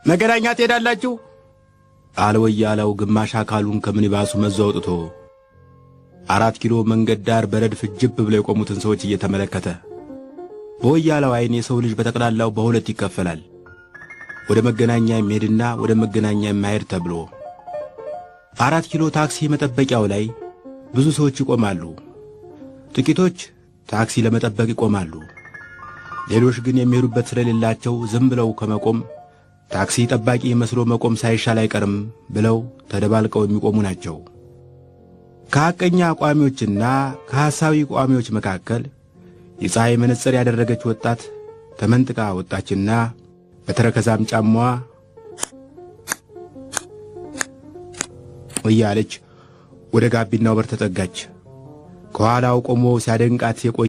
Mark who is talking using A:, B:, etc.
A: መገናኛ ትሄዳላችሁ? አለ ወያላው ግማሽ አካሉን ከምኒባሱ መዞ አውጥቶ 4 ኪሎ መንገድ ዳር በረድፍ ጅብ ብለው የቆሙትን ሰዎች እየተመለከተ። በወያላው አይን የሰው ልጅ በጠቅላላው በሁለት ይከፈላል። ወደ መገናኛ የሚሄድና ወደ መገናኛ የማይሄድ ተብሎ። 4 ኪሎ ታክሲ መጠበቂያው ላይ ብዙ ሰዎች ይቆማሉ። ጥቂቶች ታክሲ ለመጠበቅ ይቆማሉ። ሌሎች ግን የሚሄዱበት ስለሌላቸው ዝም ብለው ከመቆም ታክሲ ጠባቂ መስሎ መቆም ሳይሻል አይቀርም ብለው ተደባልቀው የሚቆሙ ናቸው። ከሐቀኛ ቋሚዎችና ከሐሳዊ ቋሚዎች መካከል የፀሐይ መነጽር ያደረገች ወጣት ተመንጥቃ ወጣችና በተረከዛም ጫማዋ እያለች ወደ ጋቢናው በር ተጠጋች። ከኋላው ቆሞ ሲያደንቃት የቆየ